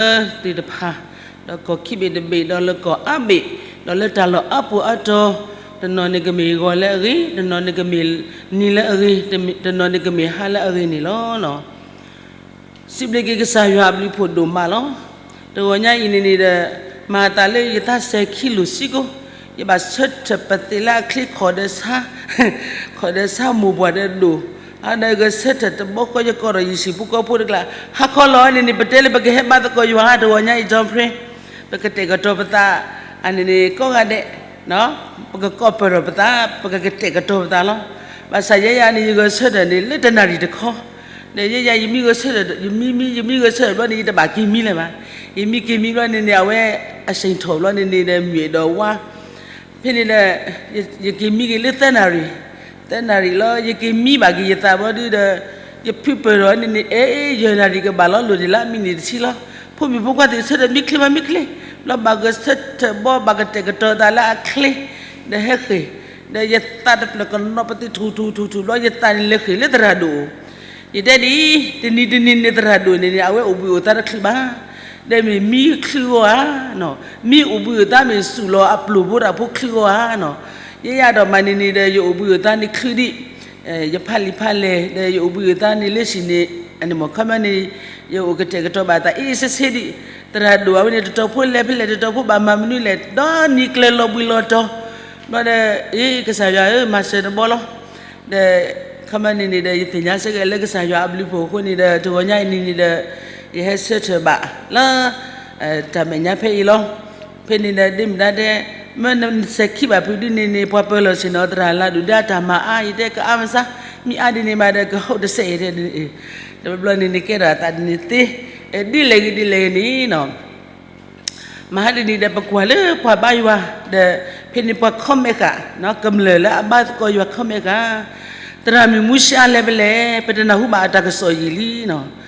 လၢသ့ၣ်တဖၣ်, ဒီးကီၢ်ခံဘ့ၣ်တဘ့ၣ်, ဒီးလၢကီၢ်အါဘ့ၣ်, ဒီးလၢတၢ်လီၢ်အါပူၤအါတီၤ, တနီၤန့ၣ်ကမ့ၢ်ဂီၤလၢအဂ့ၤ, တနီၤန့ၣ်ကမ့ၢ်နံၤလၢအဂ့ၤ, တနီၤန့ၣ်ကမ့ၢ်ဟါလၢအဂ့ၤန့ၣ်လီၤ. စံးဘျုးက့ၤကစၢ်ယွၤအဘျုးဖှိၣ်ဒိၣ်မးလီၤ. တဂီၤညါအံၤန့ၣ်န့ၣ်ဒီး, မၤသးလၢယသးစဲၤခံလိာ်စ့ၢ်ကီး, ယဘၣ်ဆၢထၢၣ်ပသ့ၣ်လၢအချ့ခီၣ်ဒီးဆါ, ခီၣ်ဒီးဆါမိၢ်ပှၢ်ဒီးဒိၣ်, အဒီးဂဲၤဆၢထၢၣ်တဘျီဃီယကီးဒီးယဟံၣ်ဖိဃီဖိတကျါ, ဟါခီလီၤန့ၣ်န့ၣ် ပတဲလၢပကဟဲဘါသကိးယွၤဧါ တဂီၤညါအံၤ John Pray, ပကတဲာ်ကတီၤပသး, အန့ၣ်န့ၣ် ကိးဂၤဒဲး ပကကိးပၢၢ်ထီၣ်ပသး, ပကကတဲာ်ကတီၤပသးလီၤ. ဘၣ်ဆၣ်ယဲယၤန့ၣ် ယဂဲၤဆၢထၢၣ်န့ၣ် လၢတနၣ်ရံၣ်တခီ, ဒီးယဲယၤယမံဂဲၤဆၢထၢၣ်, ယမံမံ ယမံဂဲၤဆၢထၢၣ်ဘျီန့ၣ် ယတဘၣ်က့ၤမံလၢၤဘၣ်. ယမံက့ၤမံဘျီန့ၣ်န့ၣ် အဝဲအဆ့ၣ်ထီၣ်ဘျီန့ၣ်န့ၣ်ဒီး မုၢ်အဲၣ်ဒိးဝါ ဖဲန့ၣ်ဒီး ယက့ၤမံက့ၤလၢသၢနၣ်ရံၣ်, သၢနၣ်ရံၣ်လီၤ ယက့ၤမံဘၣ်က့ၤယသးဘျီဒုဒီး, ယဖုပၢၢ်ထီၣ်န့ၣ်န့ၣ် အဲ ယဲၢ်နၣ်ရံၣ်ကဘၣ်လီၤလိာ်ဒံးလၢအမံးနံးတဆံလီၤ. ဖိမုၣ်ဖိခွါသ့ၣ်ဆၢထၢၣ်မံချ့မးမံချ့, ဘျီဘၣ်ဂဲၤဆၢထၢၣ်ဘီ ဘၣ်ကတဲာ်ကတီၤသးလၢအချ့, ဒီးဟဲဃ့ၢ်, ဒီးယသးတဖျၢၣ်ကနီၤပသ့ၣ်ထူၣ်ထူၣ်ထူၣ်ထူၣ်ဘျီ ယသးန့ၣ်လဲၤဃ့ၢ်လၢသရၣ်ဒိၣ် ယတဲဒ်အံၤ, တနံၤတနံၤန့ၣ်သရၣ်ဒိၣ်န့ၣ်န့ၣ် အဝဲအိၣ်ဘှံးအိၣ်သါတချုးဘၣ်, ဒီးမ့ၢ်မံချုးဂီၢ်ဧါ, မံအိၣ်ဘှံးအိၣ်သါမ့ၢ်စူၣ်လီၤအပျိၢ်ဖိတၢ်ဖိချုးဂီၢ်ဧါနီၤ. ယဲယၤဒီးမၤန့ၣ်န့ၣ်ဒီး ယအိၣ်ဘှံးအိၣ်သါန့ၣ်ချုးဒံး, ယဖးလံာ်ဖးလဲၢ် ဒီးယအိၣ်ဘှံးအိၣ်သါန့ၣ်လၢဆံးန့ၣ်, အန့ၣ်မ့ၢ်ခီမီန့ၣ်, ယအိၣ်ကတဲာ်ကတီၤဘၣ်သးအ့ၣ်စ့ဆ့ဒံး, သရၣ်ဒိၣ်အဝဲန့ၣ် တတီၤဖိလဲၤဖဲလဲၣ် တတီၤဖိဘၣ်မၤမနုၤလဲၣ် ဒီးနံၤကျၢၤလီၤဘှံးလီၤတီၤ, ဘျီဒီး အ့ ကစၢ်ယွၤဧၢ မၤစၢၤတဘျီလီၤ. ဒီး ခီမီန့ၣ်န့ၣ်ဒီး ယသ့ၣ်ညါစ့ၢ်ကီးလၢကစၢ်ယွၤအဘျုးဖှိၣ်အဃိန့ၣ်ဒီး တဂီၤညါအံၤန့ၣ်န့ၣ်ဒီး ယဟဲဆၢထၢၣ်ဘၣ်လၢ တၢ်မဲာ်ညါဖဲအံၤလီၤ. ဖဲန့ၣ်ဒီး ဒ့မုၣ်ဒါတဲ, မ့ၢ်နစဲၤခံဘၣ်ဖုးဒ်န့ၣ်န့ၣ် ပှၤပၢၤလီၢ်ဆ့ၣ်နီၤသရၣ်လၢဒုၣ်ဒါတၢ်မၤအါ ယတဲကအါမစါ, မ့ၢ်အါဒ်န့ၣ်မးဒီး ကဟုတ်တစဲးအံၤတဲ, တဘျီန့ၣ်န့ၣ်ကဲထီၣ်အသးဒ်န့ၣ်သ့, ဒ်လဲၣ်ဂ့ၤဒ်လဲၣ်ဂ့ၤန့ၣ်နီၤ မဟါတနံၤဒီး ပကွၢ်လၢပှၤဘါယွၤ, ဒီးဖဲန့ၣ်ပှၤ comment ဃာ်, ကမျၢၢ်လၢအဘါသကိးယွၤ comment ဃာ်, သရၣ်မုၣ်မူၡ့အါလဲၣ်ဖဲလဲၣ်, ပတနၢ်ဟူဘၣ်အတၢ်ကစီၣ်ယံာ်လံနီၤ.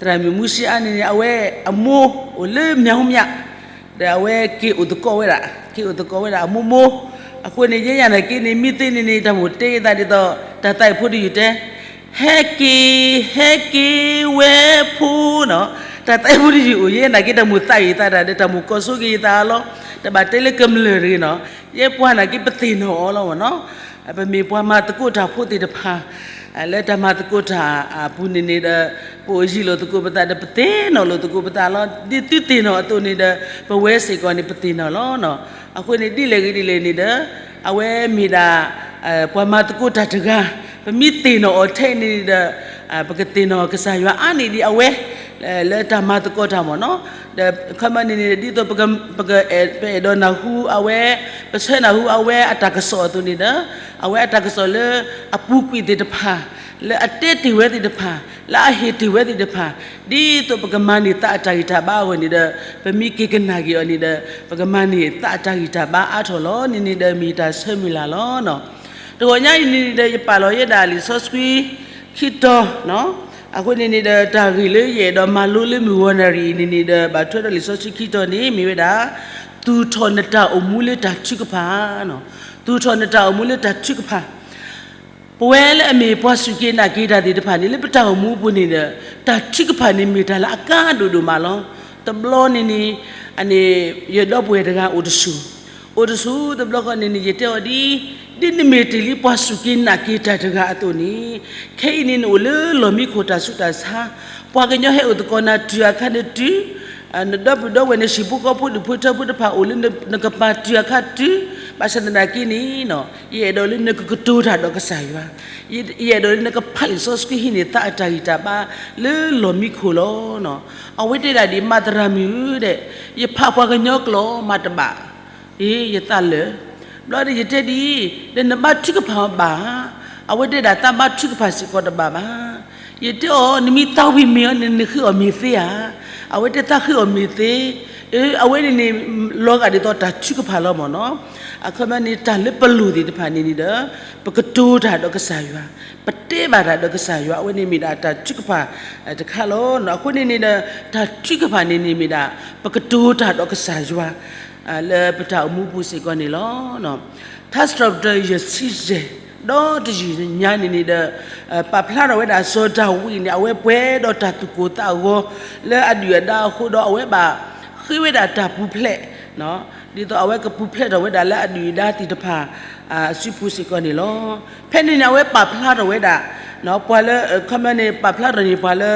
သရၣ်မုၣ်မူၡ့အါန့ၣ်န့ၣ် အဝဲအမိၢ်အိၣ်လၢမၠၣ်ဟူမၠၣ်, ဒီးအဝဲက့ၤအိၣ်သကိးဝဲဒၣ်, က့ၤအိၣ်သကိးဝဲဒၣ်အမိၢ်မိၢ်, အဃိန့ၣ် ယဲယၤနာ်က့န့ၣ် မ့ၢ်သ့န့ၣ်န့ၣ် တၢ်မိၣ်တဲယသးဒ်သိး တၢ်သးအံၤဖိတယုၢ်တဲ ဟဲက့ၤ, ဟဲက့ၤဝဲဖိနီၤ, တၢ်သးအံၤဖိတယုၢ်အိၣ် ယဲနာ်က့တၢ်မိၣ်သးအံၤသးတၢ်ဒီး တၢ်မိၣ်ကီၢ်ဆိက့ၤယသးလီၤ. တဘၣ်တဲလၢကမျၢၢ်တဂ့ၤနီၤ, ယဲပှၤနာ်က့ပသ့ၣ်နီၣ်အီၤလီၤမ့ၢ်နီၤ. ပမ့ၢ်ပှၤမၤသကိးတၢ်ဖိသ့ၣ်တဖၣ်, လၢတၢ်မၤသကိးတၢ်အပူၤန့ၣ်န့ၣ်ဒီး ပအိၣ်ယံၤလိာ်သကိးပသးဒီး ပသ့ၣ်နီၣ်လိာ်သကိးပသးလီၤ. ဒ်သုသ့ၣ်နီၣ်အသိးန့ၣ်ဒီး ပဝဲစ့ၢ်ကီးန့ၣ် ပသ့ၣ်နီၣ်လီၤနီၤ. အဃိန့ၣ် ဒ်လဲၣ်ဂ့ၤဒ်လဲၣ်န့ၣ်ဒီး အဝဲမ့ၢ်ဒၣ် ပှၤမၤသကိးတၢ်တဂၤ, ပမ့ၢ်သ့ၣ်နီၣ်အီၤထဲန့ၣ်ဒီး ပကသ့ၣ်နီၣ်ကစၢ်ယွၤအါန့ၢ်ဒံးအဝဲ လၢတၢ်မၤသကိးတၢ်မ့ၢ်နီၤ. ဒီးခီမီန့ၣ်န့ၣ် ဒ်သိးပက ပအဲၣ်ဒိးနၢ်ဟူအဝဲ, ပဆၢနၢ်ဟူအဝဲအတၢ်ကစီၣ်အသိးန့ၣ်ဒီး အဝဲအတၢ်ကစီၣ်လၢအပူၤကွံာ်သ့ၣ်တဖၣ်, လၢအတဲတ့ၢ်ဝဲသ့ၣ်တဖၣ်, လၢအဟ့ၣ်တ့ၢ်ဝဲသ့ၣ်တဖၣ်, ဒ်သိးပကမၤန့ၢ်သးအတၢ်ဂံၢ်တၢ်ဘါအဂီၢ်န့ၣ်ဒီး ပမ့ၢ်က့ၤကနၣ်က့ၤအီၤန့ၣ်ဒီး ပကမၤန့ၢ်သးအတၢ်ဂံၢ်တၢ်ဘါအါထီၣ်လီၤ. န့ၣ်န့ၣ်ဒီးမ့ၢ်တၢ်ဆၢမုၢ်လၢ်လီၤနီၤ. တဂီၤညါအံၤန့ၣ်န့ၣ်ဒီး ယပာ်လီၤယဲဒၣ်လံာ်စီဆှံခံတီၤ, အဃိန့ၣ်န့ၣ်ဒီး တၢ်ဂ့ၢ်လၢယအဲၣ်ဒိးမၤလိလၢမုၢ်ဂီၤနၣ်ရံၣ်အံၤန့ၣ်န့ၣ်ဒီး ဘၣ်ထွဲဒီးလံာ်စီဆှံခံတီၤန့ၣ် မ့ၢ်ဝဲဒၣ် သူၣ်ထီၣ်နတၢ်အိၣ်မူလၢတၢ်ထုကဖၣ်, သူၣ်ထီၣ်နတၢ်အိၣ်မူလၢတၢ်ထုကဖၣ် ပဝဲလၢအမ့ၢ်ပှၤစူၢ်က့ၤနာ်က့ၤတၢ်သ့ၣ်တဖၣ်န့ၣ် လၢပတၢ်အိၣ်မူအပူၤန့ၣ်ဒီး တၢ်ထုကဖၣ်န့ၣ်မ့ၢ်တၢ်လၢအကါဒိၣ်ဒိၣ်မးလီၤ. တဘျီန့ၣ်န့ၣ် အန့ၣ် ယဒီပုၢ်ဝဲၢ်တဂၤအိၣ်တဆူၣ်, အိၣ်တဆူၣ်တဘျီဃီန့ၣ်န့ၣ် ယတဲအီၤဒ်, ဒ်နမ့ၢ်တ့ၢ်လံပှၤစူၢ်က့ၤနာ်က့ၤတၢ်တဂၤအသိးန့ၣ်, ခဲအံၤန့ၣ်နအိၣ်လၢလီၢ်မံခိၣ်တၢ်ဆူးတၢ်ဆါ, ပှၤကညီဟဲအိၣ်သကိးနၤတုၤအခါန့ၣ်တုၤ နဒီပုၢ်ဒီဝဲၢ် နဟံၣ်ဖိဃီဖိ ဒူၣ်ဖိထၢဖိတဖၣ်အိၣ်လၢနကပၤတုၤအခါတုၤ, ဘၣ်ဆၣ်သနာ်က့န့ၣ် ယအဲၣ်ဒိးလၢနကကတိၤတၢ်ဒီးကစၢ်ယွၤ, ယအဲၣ်ဒိးလၢနကဖးလံာ်စီဆှံဟံးန့ၢ်သးအတၢ်ဂံၢ်တၢ်ဘါလၢလီၢ်မံခိၣ်လီၤ. အဝဲတဲဒၣ်ဒ်အံၤ မၤသရၣ်မုၣ်ဧၢ, ယဖးပှၤကညီကျိာ်မးတဘၣ်, အ့ ယသးလၢာ်, ဘျီဒီးယတဲဒ်အံၤ, ဒီးနဘါထုကဖၣ်အီၤဘၣ်ဧါ, အဝဲတဲဒၣ်သးဘါထုကဖၣ်စ့ၢ်ကီးတဘၣ်ဘၣ်. ယတဲအီၤ နမ့ၢ်သးဝံၣ်မ့ၢ်အီၤန့ၣ် နဃ့အီၣ်မ့ၤသ့ဧါ, အဝဲတဲသးဃ့အီၣ်မ့ၤသ့, အဝဲန့ၣ်န့ၣ် လီၤဂာ်ဒ်သိးတၢ်ထုကဖၣ်လီၤမ့ၢ်နီၤ. အခီပညီန့ၣ် တၢ်လၢပလိၣ်သ့ၣ်တဖၣ်န့ၣ်န့ၣ်ဒီး ပကတိၤတၢ်ဒီးကစၢ်ယွၤ, ပတဲဘၣ်တၢ်ဒီးကစၢ်ယွၤ အဝဲန့ၣ်မ့ၢ်ဒၣ်တၢ်ထုကဖၣ်တခါလီၤ. အဃိန့ၣ်န့ၣ်ဒီး တၢ်ထုကဖၣ်န့ၣ်န့ၣ်မ့ၢ်ဒၣ် ပကတိၤတၢ်ဒီးကစၢ်ယွၤ လၢပတၢ်အိၣ်မူပူၤစ့ၢ်ကီးန့ၣ်လီၤ. ထါစံးထီၣ်ပတြၢၤ ယဲၢ်ဆံယဲၢ် ဒီးတယုၢ်ညါန့ၣ်န့ၣ်ဒီး ပာ်ဖျါထီၣ်ဝဲဒၣ်စီၤဒၤဝံးန့ၣ် အဝဲပှဲၤဒီးတၢ်သူၣ်ကိၢ်သးဂီၤလၢအဒုၣ်အဒါအဃိဒီး အဝဲဘၣ်ဃ့ဝဲဒၣ်တၢ်ပူၤဖျဲး ဒ်သိးအဝဲကပူၤဖျဲးထီၣ်ဝဲဒၣ်လၢအဒုၣ်အဒါသ့ၣ်တဖၣ်အစုပူၤစ့ၢ်ကီးန့ၣ်လီၤ. ဖဲန့ၣ်န့ၣ် အဝဲပာ်ဖျါထီၣ်ဝဲဒၣ် ပှၤလၢ ခီပညီန့ၣ် ပာ်ဖျါထီၣ်န့ၣ်ပှၤလၢ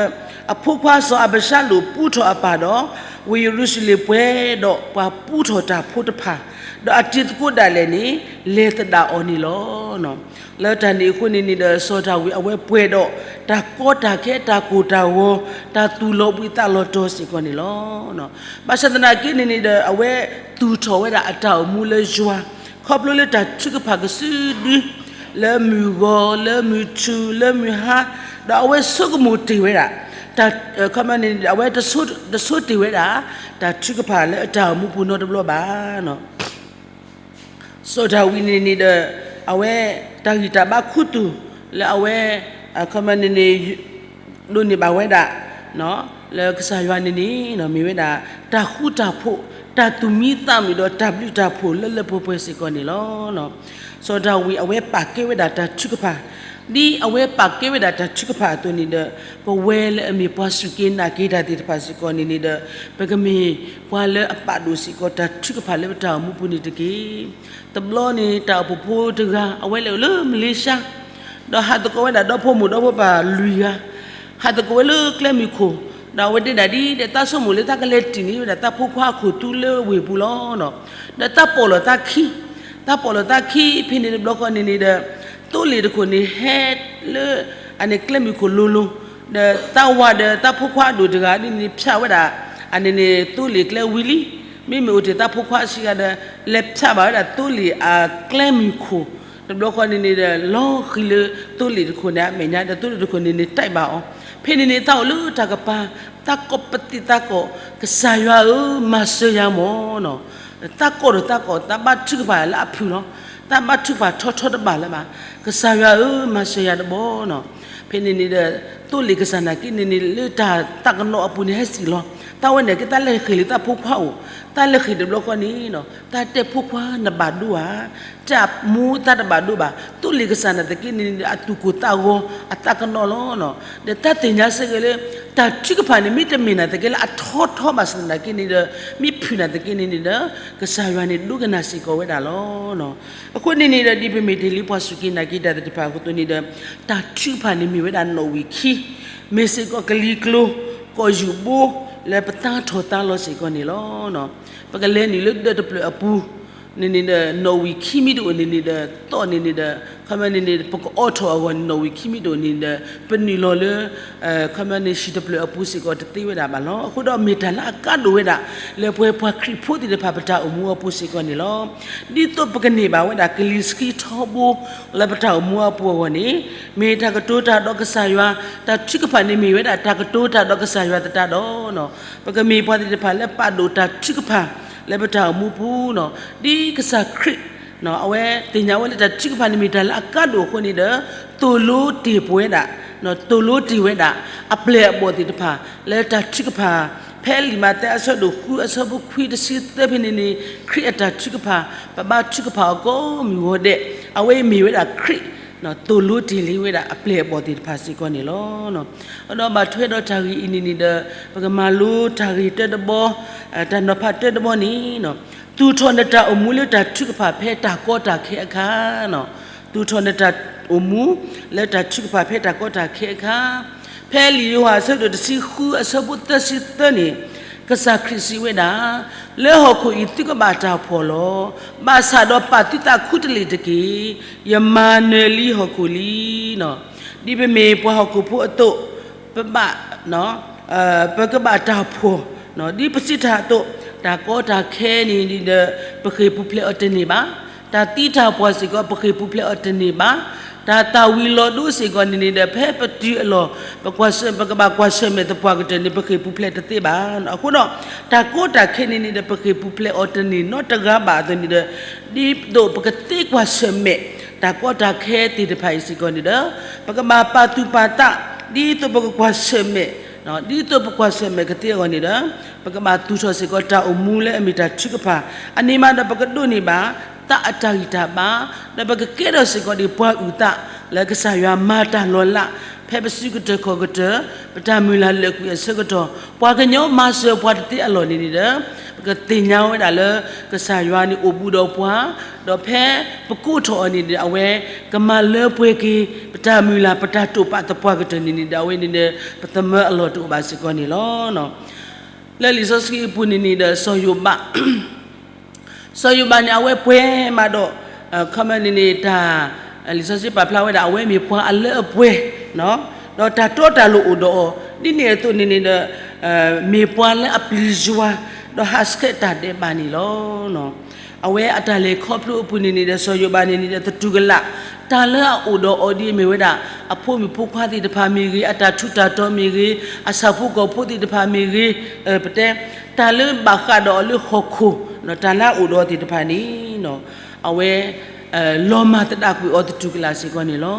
အဖိခွါစီၤအၤဘၡါလိၣ်ပူထီၣ်အပၢ်ဒီး ဝ့ၢ်ယရူၤၡလ့ၣ်ပှဲၤဒီးပှၤပူထီၣ်တၢ်ဖိတဖၣ်, ဒီးအတံၤသကိးဒၣ်လဲာ်န့ၣ် လဲၤသဒၣ်အီၤန့ၣ်လီၤ. လၢတၢ်န့ၣ်အဃိန့ၣ်န့ၣ်ဒီး စီၤဒၤဝံးအဝဲပှဲၤဒီး တၢ်ကီတၢ်ခဲ တၢ်ကိၢ်တၢ်ဂီၤ တၢ်သူၣ်လီၤဘှံးသးလီၤတီၤစ့ၢ်ကီးန့ၣ်လီၤ. ဘၣ်ဆၣ်သနာ်က့န့ၣ်န့ၣ်ဒီး အဝဲသူၣ်ထီၣ်ဝဲဒၣ်အတၢ်အိၣ်မူလၢယွၤ ခီဖျိလၢတၢ်ထုကဖၣ်ကစုဒု လၢမုၢ်ဂီၤ လၢမုၢ်ထူၣ် လၢမုၢ်ဟါ, ဒီးအဝဲဆိကမိၣ်တ့ၢ်ဝဲဒၣ် တၢ် ခီပညီန့ၣ် အဝဲတဆိတ့ၢ်ဝဲဒၣ် တၢ်ထုကဖၣ်လၢအတၢ်အိၣ်မူပူၤနီတဘျီဘၣ်. စီၤဒၤဝံးန့ၣ်န့ၣ်ဒီး အဝဲတၢ်ဂံၢ်တၢ်ဘါခူသူၣ်လၢအဝဲ ခီပညီန့ၣ်န့ၣ် ဒိးန့ၢ်ဘၣ်ဝဲဒၣ် လၢကစၢ်ယွၤန့ၣ်န့ၣ် မ့ၢ်ဝဲဒၣ် တၢ်ဃူတၢ်ဖိး တၢ်သူၣ်မံသးမုာ်ဒီးတၢ်ဘျုးတၢ်ဖှိၣ်လၢလၢပှဲၤပှဲၤစ့ၢ်ကီးန့ၣ်လီၤ. စီၤဒၤဝံးအဝဲပာ်ကဲဝဲဒၣ်တၢ်ထုကဖၣ်, ဒ်အဝဲပာ်ကဲဝဲဒၣ်တၢ်ထုကဖၣ်အသိးန့ၣ်ဒီး ပဝဲလၢအမ့ၢ်ပှၤစူၢ်က့ၤနာ်က့ၤတၢ်သ့ၣ်တဖၣ်စ့ၢ်ကီးန့ၣ်န့ၣ်ဒီး ပကမ့ၢ်ပှၤလၢအပာ်ဒိၣ်စ့ၢ်ကီးတၢ်ထုကဖၣ်လၢပတၢ်အိၣ်မူပူၤန့ၣ်တက့ၢ်. တဘျီန့ၣ် တၢ်အိၣ်ဖှိၣ်ဖိတဂၤ အဝဲလဲၤအိၣ်လၢမလ့ၡါ ဒီးဟးသကိးဝဲဒၣ်ဒီဖိမိၢ်ဒီဖိပၢ်လွံၢ်ဂၤ, ဟးသကိးဝဲလၢကျဲမုၢ်ခိၣ်, ဒီးအဝဲတဲဒၣ်ဒ်ဒီး သးဆိကမိၣ်လၢသးကလဲၤတံၢ်န့ၢ်ဝဲဒၣ်သးဖိခွါအခိၣ်သူလၢဝ့ၢ်ပူၤလီၤ. ဒီးသးပိာ်လီၤသးခံ, သးပိာ်လီၤသးခံဖဲန့ၣ်တဘျီဃီန့ၣ်န့ၣ်ဒီး သိလ့ၣ်တခိၣ်န့ၣ်ဟဲလၢ အန့ၣ်ကျဲမုၢ်ခိၣ်လိၤလိၤ, ဒီးသးဝၤဒီးသးဖိခွါအဒိၣ်တဂၤဒ်န့ၣ်န့ၣ် ဖျးဝဲဒၣ် အန့ၣ်န့ၣ်သိလ့ၣ်ကျဲဝံၤလံ. မ့မ့ၢ်အိၣ်တ့ၢ်သးဖိခွါအဆံးဂၤဒီး လဲၤဖျးဘၣ်ဝဲဒၣ်သိလ့ၣ်အကျဲမုၢ်ခိၣ် တဘျီဃီန့ၣ်န့ၣ်ဒီး လီၤဃံၤလၢသိလ့ၣ်တခိၣ်န့ၣ်အမဲာ်ညါ ဒီးသိလ့ၣ်တခိၣ်န့ၣ်န့ၣ် တဲဘၣ်အီၤ. ဖဲန့ၣ်န့ၣ် သးအိၣ်လၢတၢ်ကပၤ သးကိးပသံၣ်သးကိး, ကစၢ်ယွၤဧၢ, မၤစၢၤယၤမၢ်. သးကိးဒီးသးကိး သးဘါထုကဖၣ်လၢအဖုၣ်လီၤ. သးဘါထုကဖၣ်ထီထီတဘၣ်လၢၤဘၣ်. ကစၢ်ယွၤဧၢ, မၤစၢၤယၤတဘျီနီၤ. ဖဲန့ၣ်န့ၣ်ဒီး သိလ့ၣ်ကစၢ်နာ်က့န့ၣ်န့ၣ် လၢတၢ်သးကနီၤအပူၤန့ၣ် ဟဲစံၣ်လီၤ. သးဝဲန့ၣ်က့ သးလဲၤဃ့ၢ်လၢသးဖိခွါအိၣ်, သးလဲၤဃ့ၢ်တဘျီဃီန့ၣ်နီၤ, သးတဲဖိခွါနဘၣ်ဒိဧါ, တၢ်မူသးတဘၣ်ဒိဘၣ်. သိလ့ၣ်ကစၢ်နာ်သက့န့ၣ်န့ၣ်ဒီး အသူၣ်ကိၢ်သးဂီၤ အသးကနီၤလီၤနီၤ. ဒီးတၢ်သ့ၣ်ညါစ့ၢ်ကီးလၢ တၢ်ထုကဖၣ်န့ၣ် မ့တမ့ၢ်နာ်သက့လၢအထီထီဘၣ်ဆၣ်သနာ်က့န့ၣ်ဒီး မ့ၢ်ဖုၣ်နာ်သက့န့ၣ်န့ၣ်ဒီး ကစၢ်ယွၤန့ၣ် ဒိကနၣ်စ့ၢ်ကီးဝဲဒၣ်လီၤ. အဃိန့ၣ်န့ၣ်ဒီး ဒ်ပမ့ၢ်တ့ၢ်လံပှၤစူၢ်က့ၤနာ်က့ၤတၢ်သ့ၣ်တဖၣ်အဃိန့ၣ်ဒီး တၢ်ထုကဖၣ်န့ၣ်မ့ၢ်ဝဲဒၣ်နီၣ်ဝံာ်ခံ, မ့ၢ်စ့ၢ်ကီးကလံၤကျိၤ ကီၢ်ယူၣ်ဘိ လၢပသါထီၣ်သါလီၤစ့ၢ်ကီးန့ၣ်လီၤ. ပကလဲၤနုာ်လၢဒၢးတဖျၢၣ်အပူၤ န့ၣ်န့ၣ်ဒီး နီၣ်ဝံာ်ခံမ့ၢ်တအိၣ်န့ၣ်န့ၣ်ဒီး သီၣ်န့ၣ်န့ၣ်ဒီး ခီပညီန့ၣ်န့ၣ် ပကအိးထီၣ်အဂီၢ်န့ၣ် နီၣ်ဝံာ်ခံမ့ၢ်တအိၣ်န့ၣ်ဒီး ပနုာ်လီၤလၢ ခီပညီန့ၣ် ဟံၣ်တဖျၢၣ်အပူၤစ့ၢ်ကီးတသ့ဝဲဒၣ်ဘၣ်လီၤ. အဃိဒီးမ့ၢ်တၢ်လၢအကါဒိၣ်ဝဲဒၣ် လၢပှၤပှၤခရံာ်ဖိသ့ၣ်တဖၣ်ပတၢ်အိၣ်မူအပူၤစ့ၢ်ကီးန့ၣ်လီၤ. ဒ်သိးပကန့ၢ်ဘၣ်ဝဲဒၣ်ကလံၤဆှံထီဘိ လၢပတၢ်အိၣ်မူအပူၤအဂီၢ်န့ၣ် မ့ၢ်တၢ်ကတိၤတၢ်ဒီးကစၢ်ယွၤ, တၢ်ထုကဖၣ်န့ၣ်မ့ၢ်ဝဲဒၣ်တၢ်ကတိၤတၢ်ဒီးကစၢ်ယွၤသတးဒီး ပကမ့ၢ်ပှၤသ့ၣ်တဖၣ်လၢပာ်ဒိၣ်တၢ်ထုကဖၣ် လၢပတၢ်အိၣ်မူပူၤနီၤ. ဒ်ကစၢ်ခရံာ် အဝဲသ့ၣ်ညါဝဲလၢတၢ်ထုကဖၣ်န့ၣ်မ့ၢ်တၢ်လၢအကါဒိၣ်အဃိန့ၣ်ဒီး သိၣ်လိတ့ၢ်ပဝဲဒၣ်, သိၣ်လိတ့ၢ်ဝဲဒၣ် အပျဲၢ်အဘီၣ်သ့ၣ်တဖၣ် လၢတၢ်ထုကဖၣ် ဖဲလံာ်မးသဲအဆၢဒိၣ်ဃုအဆၢဖိခွံ တဆံသၢဖဲန့ၣ်န့ၣ် ခရံာ်အတၢ်ထုကဖၣ် ပဘါထုကဖၣ်အီၤကိးမုၢ်ဂီၤဒဲး အဝဲအံၤမ့ၢ်ဝဲဒၣ်ခရံာ် သိၣ်လိတ့ၢ်လံဝဲဒၣ်အပျဲၢ်အဘီၣ်သ့ၣ်တဖၣ်စ့ၢ်ကီးန့ၣ်လီၤ. ဒီးဘၣ်ထွဲဒီးတၢ်ဂ့ၢ်အံၤန့ၣ်န့ၣ်ဒီး ပကမၤလိတၢ်ဂ့ၢ်တၢတဘီ, တၢ်နီၤဖးတၢတဘီန့ၣ် သူၣ်ထီၣ်နတၢ်အိၣ်မူလၢတၢ်ထုကဖၣ်ဖဲတၢ်ကီတၢ်ခဲအခါ, သူၣ်ထီၣ်နတၢ်အိၣ်မူ လၢတၢ်ထုကဖၣ်ဖဲတၢ်ကီတၢ်ခဲအခါ, ဖဲလံာ်ယိၤဟၣ်အဆၢဒိၣ်တဆံဃုအဆၢဖိသၢဆံသၢန့ၣ် ကစၢ်ခရံာ်စံးဝဲဒၣ်, လၢဟီၣ်ခိၣ်အံၤသုကဘၣ်တၢ်ဖှီၣ်လီၤ. ဘၣ်ဆၣ်ဒီးပာ်သုသးခူတလ့ၢ်တက့ၢ်. ယမၤနၢၤလံဟီၣ်ခိၣ်လံ. ဒ်ပမ့ၢ်ပှၤဟီၣ်ခိၣ်ဖိအသိး, ပဘၣ် ပကဘၣ်တၢ်ဖှီၣ်, ဒ်ပစံးတၢ်အသိး, တၢ်ကီတၢ်ခဲန့ၣ်ဒီး ပဃ့ၢ်ပူၤဖျဲးအီၤတန့ၢ်ဘၣ်. တၢ်သံတၢ်ပှၢ်စ့ၢ်ကီး ပဃ့ၢ်ပူၤဖျဲးအီၤတန့ၢ်ဘၣ်. တၢ်သၣ်ဝံၤလီၤဒိစ့ၢ်ကီးန့ၣ်န့ၣ်ဒီး ဖဲပတုၤအလီၢ် ပကဘၣ်ကွၢ်ဆၢၣ်မဲာ်သပှၢ်ကတၢၢ်န့ၣ် ပဃ့ၢ်ပူၤဖျဲးတသ့ဘၣ်. အဃိဒီး တၢ်ကီတၢ်ခဲန့ၣ်န့ၣ်ဒီး ပဃ့ၢ်ပူၤဖျဲးအီၤတန့ၢ်နီတဂၤဘၣ်အသိးန့ၣ်ဒီး ဒ်သိးပကသ့ကွၢ်ဆၢၣ်မဲာ် တၢ်ကီတၢ်ခဲသ့ၣ်တဖၣ်အံၤစ့ၢ်ကီးန့ၣ်ဒီး ပကဘၣ်ပာ်သူၣ်ပာ်သး ဒ်သိးပကကွၢ်ဆၢၣ်မဲာ်, ဒ်သိးပကွၢ်ဆၢၣ်မဲာ်ကသ့အဂီၢ်န့ၣ်ဒီး ပကဘၣ်သူၣ်ထီၣ်စ့ၢ်ကီးတၢ်အိၣ်မူလၢအမ့ၢ်တၢ်ထုကဖၣ်, အန့ၣ်မးဒီးပကဒိးန့ၢ်ဘၣ် သးအတၢ်ဂံၢ်တၢ်ဘါ, ဒီးပကကဲထီၣ်စ့ၢ်ကီးဒံးပှၤအုၣ်သး လၢကစၢ်ယွၤမၤတၢ်လီၤလး, ဖဲပစုကတၢၢ်ခီၣ်ကတၢၢ် ပတၢ်မုၢ်လၢ်လၢာ်ကွံာ်အဆၢကတီၢ် ပှၤကညီမၤစၢၤပှၤတသ့အလီၢ်န့ၣ်န့ၣ်ဒီး ပကသ့ၣ်ညါဝဲဒၣ်လၢ ကစၢ်ယွၤန့ၣ်အိၣ်ဘူးဒီးပှၤ, ဒီးဖဲပကိးထီၣ်အီၤန့ၣ်ဒီး အဝဲကမၤလၢပှဲၤက့ၤ ပတၢ်မုၢ်လၢ် ပတၢ်တိာ်ပာ်သပှၢ်ကတၢၢ်န့ၣ်န့ၣ်ဒီး အဝဲန့ၣ်ဒီး ပသမၢအလီၢ်တအိၣ်ဘၣ်စ့ၢ်ကီးန့ၣ်လီၤ. လၢလံာ်စီဆှံအပူၤန့ၣ်န့ၣ်ဒီး စီၤယိၤဘး စီၤယိၤဘးန့ၣ် အဝဲပှဲၤမးဒီး ခီမ့ၢ်န့ၣ်န့ၣ် တၢ် လံာ်စီဆှံပာ်ဖျါဝဲဒၣ် အဝဲမ့ၢ်ပှၤအလၢအပှဲၤ, ဒီးတၢ်တီတၢ်လိၤအိၣ်ဒီးအီၤ ဒ်န့ၣ်အသိးန့ၣ်န့ၣ်ဒီး မ့ၢ်ပှၤလၢအပျံၤယွၤ ဒီးဟးဆှဲးတၢ်ဒဲးဘးန့ၣ်လီၤ. အဝဲအတၢ်လဲၤခီဖျိအပူၤန့ၣ်န့ၣ်ဒီး စီၤယိၤဘးန့ၣ်န့ၣ်ဒီး သတူၢ်ကလာ် တၢ်လၢအအိၣ်ဒီးအီၤဒ်အမ့ၢ်ဝဲဒၣ် အဖိမုၣ်ဖိခွါသ့ၣ်တဖၣ်မ့ၢ်ဂ့ၤ, အတၢ်ထူးတၢ်တီၤမ့ၢ်ဂ့ၤ, အဆၣ်ဖိကီၢ်ဖိသ့ၣ်တဖၣ်မ့ၢ်ဂ့ၤ, ပတဲ တၢ်လၢဘၣ်ဃးဒီးအီၤလၢဟီၣ်ခိၣ် တၢ်လၢအအိၣ်ဒီးအီၤသ့ၣ်တဖၣ်န့ၣ် အဝဲ လီၤမၢ်သဒၣ်ကွံာ်အီၤသတူၢ်ကလာ်စ့ၢ်ကီးန့ၣ်လီၤ.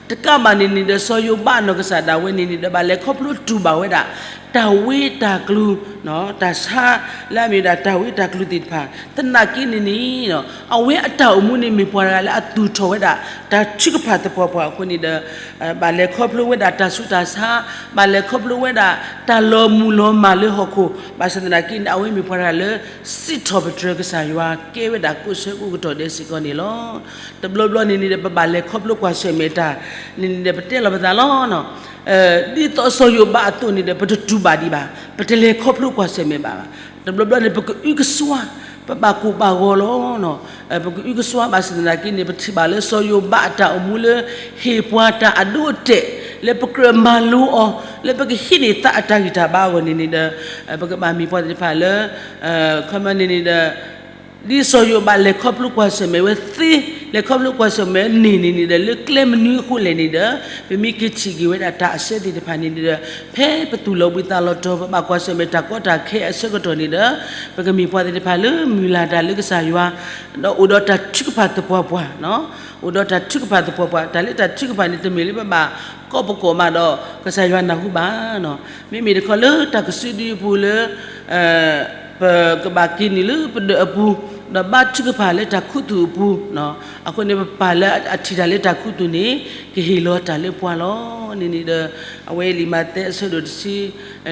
တကးဘၣ်န့ၣ်န့ၣ်ဒီး စီၤယိၤဘးအနီၢ်ကစၢ်ဒၣ်ဝဲန့ၣ်န့ၣ်ဒီး ဘၣ်လဲၤခီဖျိတူၢ်ဘၣ်ဝဲဒၣ် တၢ်ဝ့တၢ်ကျူၤ တၢ်ဆါ လၢအမ့ၢ်ဝဲဒၣ်တၢ်ဝ့တၢ်ကျူၤသ့ၣ်တဖၣ် သနာ်က့န့ၣ်န့ၣ် အဝဲအတၢ်အိၣ်မူန့ၣ်မ့ၢ်ပှၤတဂၤလၢအသူၣ်ထီၣ်ဝဲဒၣ် တၢ်ထုကဖၣ်သပှၢ်ပှၢ်အဃိန့ၣ်ဒီး ဘၣ်လဲၤခီဖျိဝဲဒၣ်တၢ်ဆူးတၢ်ဆါ, ဘၣ်လဲၤခီဖျိဝဲဒၣ်တၢ်လီၤမုၢ်လီၤမၢ်လၢဟီၣ်ခိၣ်, ဘၣ်ဆၣ်သနာ်က့န့ၣ် အဝဲမ့ၢ်ပှၤတဂၤလၢ စံးထီၣ်ပတြၢၤကစၢ်ယွၤ ကဲဝဲဒၣ်ကိးဆၢကိးကတီၢ်ဒဲးစ့ၢ်ကီးန့ၣ်လီၤ. တဘျီဘျီန့ၣ်န့ၣ်ဒီး ပဘၣ်လဲၤခီဖျိကွၢ်ဆၢၣ်မဲာ်တၢ်န့ၣ်န့ၣ်ဒီး ပတဲလီၤပသးလီၤ. ဒ်သိးစီၤယိၤဘးအသိးန့ၣ်ဒီး ပတတူၢ်ဘၣ်ဒံးဘၣ်, ပတလဲၤခီဖျိကွၢ်ဆၢၣ်မဲာ်ဘၣ်ဘၣ်. တဘျီဘျီန့ၣ် ပကအုကစွါ, ပဘၣ်ကိၢ်ဘၣ်ဂီၤလီၤ. ပကအုကစွါဘၣ်ဆၣ်သနာ်က့န့ၣ် ပထံၣ်ဘၣ်လၢစီၤယိၤဘးအတၢ်အိၣ်မူလၢ ဟ့ၣ်ပှၤတၢ်အဒိအတဲာ် လၢပကြၢးမၤလိအီၤ လၢပကဟံးန့ၢ်သးအတၢ်ဂံၢ်တၢ်ဘါအဂီၢ်န့ၣ်န့ၣ်ဒီး ပကဘၣ်မ့ၢ်ပှၤသ့ၣ်တဖၣ်လၢ ခီမ့ၢ်န့ၣ်န့ၣ်ဒီး ဒ်စီၤယိၤဘးလဲၤခီဖျိကွၢ်ဆၢၣ်မဲာ်ဝဲသ့, လဲၤခီဖျိကွၢ်ဆၢၣ်မဲာ်န့ၣ်န့ၣ်န့ၣ်ဒီး လၢကျဲမနုၤအဃိလဲၣ်န့ၣ်ဒီး ပမ့ၢ်က့ၤထံၣ်က့ၤဝဲဒၣ်တၢ်အဆၢသ့ၣ်တဖၣ်န့ၣ်န့ၣ်ဒီး ဖဲပသူၣ်လီၤဘှံးသးလီၤတီၤ ပဘၣ်ကွၢ်ဆၢၣ်မဲာ်တၢ်ကီတၢ်ခဲအဆၢကတီၢ်န့ၣ်ဒီး ပကမ့ၢ်ပှၤသ့ၣ်တဖၣ်လၢမုၢ်လၢ်တၢ်လၢကစၢ်ယွၤ ဒီးအိၣ်ဒီးတၢ်ထုကဖၣ်သပှၢ်ပှၢ်, အိၣ်ဒီးတၢ်ထုကဖၣ်သပှၢ်ပှၢ်, တၢ်လၢတၢ်ထုကဖၣ်န့ၣ် တမ့ၢ်လၢပဘၣ်ကိးပကိးမးဒီး ကစၢ်ယွၤနၢ်ဟူဘၣ် မ့မ့ၢ်တခီလၢတၢ်ကစုဒုအပူၤလၢ ပကဘၣ်က့ၤနုာ်လၢပဒၢးအပူၤ, ဒီးဘါထုကဖၣ်လၢတၢ်ခူသူၣ်အပူၤ, အဃိန့ၣ် ပပာ်လၢအထံၣ်တၢ်လၢတၢ်ခူသူၣ်န့ၣ် ကဟ့ၣ်လီၤတၢ်လၢပှၤလီၤ. န့ၣ်န့ၣ်ဒီး အဝဲလံာ်မးသဲအဆၢဒိၣ်တဆံ,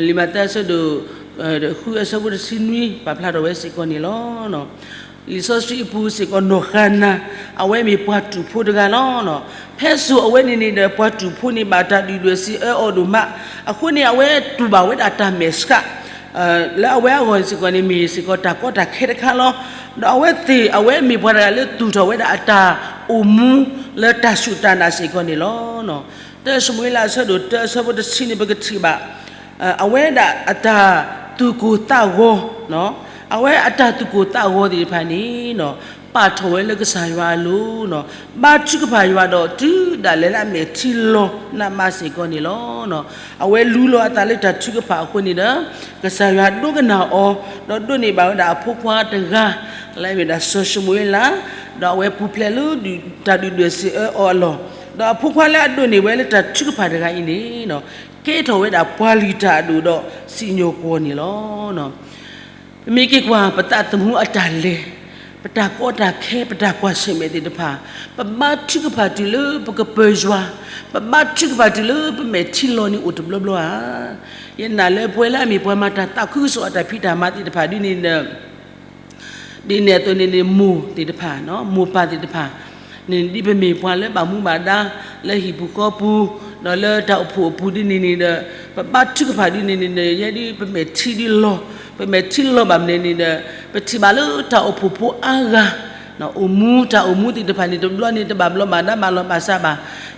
လံာ်မးသဲအဆၢဒိၣ် ဃုအဆၢဖိတဆံနွံ ပာ်ဖျါထီၣ်ဝဲစ့ၢ်ကီးန့ၣ်လီၤ. လံာ်စီဆှံအပူၤစ့ၢ်ကီးနီၢ်ဃၤနၤ အဝဲမ့ၢ်ပှၤတူာ်ဖိတဂၤလီၤ. ဖဲစိၤအဝဲန့ၣ်န့ၣ်ဒီး ပှၤတူာ်ဖိန့ၣ်ဘၣ်တၢ်ဒုၣ်ဒွဲၣ်စံးအၢအီၤဒိၣ်မး, အဃိန့ၣ် အဝဲတူၢ်ဘၣ်ဝဲဒၣ်တၢ်မဲာ်ဆှး လၢအဝဲအဂီၢ်စ့ၢ်ကီးန့ၣ် မ့ၢ်စ့ၢ်ကီးတၢ်ကီတၢ်ခဲတခါလီၤ. ဒီးအဝဲသ့ၣ် အဝဲမ့ၢ်ပှၤတဂၤလၢသူၣ်ထီၣ်ဝဲဒၣ်အတၢ်အိၣ်မူလၢတၢ်စူၢ်တၢ်နာ်စ့ၢ်ကီးန့ၣ်လီၤ. တၢၡမူၤအ့လးအဆၢဒိၣ်တၢအဆၢဖိတဆံန့ၣ် ပကထံၣ်ဘၣ် အဝဲဒၣ်အတၢ်သူၣ်ကိၢ်သးဂီၤ, အဝဲအတၢ်သူၣ်ကိၢ်သးဂီၤသ့ၣ်တဖၣ်န့ၣ် ပာ်ထီၣ်ဝဲလၢကစၢ်ယွၤအလိၤ, ဘါထုကဖၣ်ယွၤဒီးတုၤဒၣ်လဲာ်လၢအမဲာ်ထံလီၤနးမးစ့ၢ်ကီးန့ၣ်လီၤ. အဝဲလူလီၤအသးလၢတၢ်ထုကဖၣ်အဃိန့ၣ်ဒီး ကစၢ်ယွၤဒိကနၣ်အီၤ, ဒီးဒိးန့ၢ်ဘၣ်ဝဲဒၣ်အဖိခွါတဂၤ လၢအမ့ၢ်ဒၣ်စီၤၡမူၤအ့လး, ဒီးအဝဲပူၤဖျဲးလၢတၢ်ဒုၣ်ဒွဲၣ်စံးအၢအီၤအလီၢ်, ဒီးအဖိခွါလၢအဒိးန့ၢ်ဝဲလၢတၢ်ထုကဖၣ်တဂၤအံၤန့ၣ် ကဲထီၣ်ဝဲဒၣ်ပှၤလုၢ်တၢ်အဒိၣ်ဒီးစံၣ်ညီၣ်ကွီၢ်န့ၣ်လီၤ. ပမ့ၢ်က့ၤကွၢ်ပသးသမူအတၢ်လဲၤ, ပတၢ်ကီတၢ်ခဲ ပတၢ်ကွၢ်ဆၢၣ်မဲာ်သ့ၣ်တဖၣ်, ပဘါထုကဖၣ်တုၤလၢပကပၢၤယွၤ, ပဘါထုကဖၣ်တုၤလၢပမဲာ်ထံလီၤန့ၣ်အိၣ်တဘျီဘျီဧါ. ယနာ်လၢပဝဲလၢအမ့ၢ်ပှၤမၤတၢ်သးခုကစီၣ်အတၢ်ဖံးတၢ်မၤသ့ၣ်တဖၣ်ဒ်န့ၣ်ဒီး ဒ်န့ၣ်အသိးန့ၣ်န့ၣ် မိၢ်သ့ၣ်တဖၣ်, မိၢ်ပၢ်သ့ၣ်တဖၣ်န့ၣ် ဒ်ပမ့ၢ်ပှၤလၢဘၣ်မူဘၣ်ဒါ လၢဟံၣ်ပူၤဃီပူၤ, ဒီးလၢတၢ်အိၣ်ဖှိၣ်အပူၤဒ်န့ၣ်န့ၣ်ဒီး ပဘါထုကဖၣ်ဒ်န့ၣ်န့ၣ်ဒီး ယဲဒ်ပမဲာ်ထံဒ်လီၤ, ပမဲာ်ထံလီၤဘၣ်မနုၤန့ၣ်ဒီး ပထံၣ်ဘၣ်လၢတၢ်အိၣ်ဖှိၣ်ဖိအါဂၤ အိၣ်မူ တၢ်အိၣ်မူသ့ၣ်တဖၣ်န့ၣ် တဘျီန့ၣ် တဘၣ်ဘျီဘၣ်ဒါဘၣ်လီၤဘၣ်စးဘၣ်.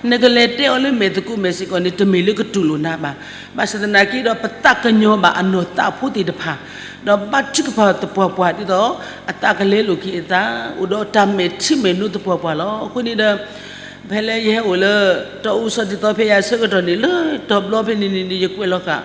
နကလဲၤတဲအီၤလၢမဲာ်သကိးမဲာ်စ့ၢ်ကီးန့ၣ် တမ့ၢ်လၢကတူၢ်လိာ်နၤဘၣ်. ဘၣ်ဆၣ်သနာ်က့ဒီး ပသးကညီၤဘၣ်အနီၢ်သးဖိသ့ၣ်တဖၣ်, ဒီးဘါထုကဖၣ်သပှၢ်ပှၢ်ဒ်သိး အသးကလဲလိာ်က့ၤအသး, အိၣ်ဒီးတၢ်မဲာ်ထံမဲာ်နိသပှၢ်ပှၢ်လီၤ. အဃိန့ၣ်ဒီး ဖဲလၢယဟဲအိၣ်လၢ တီအူစီၤတံၤသီဖဲယၤဆၢကတီၢ်န့ၣ် လၢတဘျီဖဲန့ၣ်န့ၣ် ယကွဲးလီၤဃာ်